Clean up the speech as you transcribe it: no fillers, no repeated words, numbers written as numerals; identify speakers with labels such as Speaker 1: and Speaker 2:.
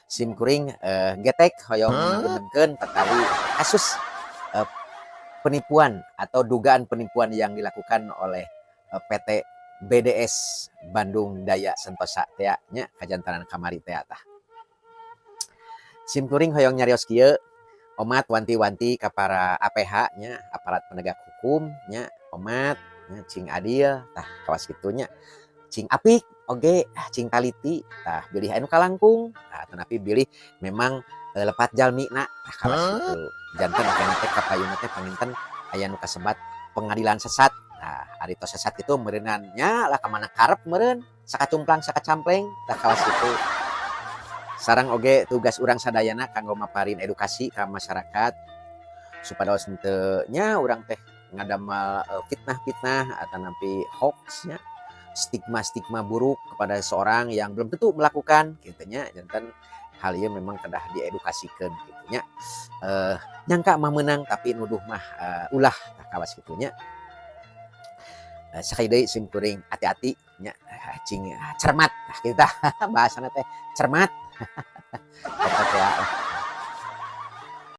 Speaker 1: Sim kuring getek hoyong ngabeunengkeun patali kasus penipuan atau dugaan penipuan yang dilakukan oleh PT BDS Bandung Daya Sentosa teh nya, kajantanan kamari teh tah. Sim kuring hoyong nyarios kieu, omat wanti-wanti ka para APH nya, aparat penegak hukum nya, omat nya, cing adil tah, kawas kitu nya, cing apik oge, cing taliti tah, bilih anu kalangkung tah, atanapi bilih memang lepat jalmina tah, kawas kitu. Janten engkena teh kapayunna teh panginten aya nu kasebat pengadilan sesat. Nah, ari tos sesat kitu meureunan nya lah, ka mana karep meureun, sakacumplang sakacampleng tah, kawas kitu. Sareng oge tugas urang sadayana kanggo maparin edukasi ka masyarakat supados henteu nya urang teh ngadamel fitnah-fitnah atanapi hoax nya, stigma-stigma buruk kepada seorang yang belum tentu melakukan kitu nya. Janten hal ieu memang kedah diedukasikeun kitu nya. Nyangka mah meunang, tapi nuduh mah ulah tah, kawas kitu nya. Sakali deui sim kuring hati-hati nya, cing cermat tah kitu tah, bahasana teh cermat eta teh lah.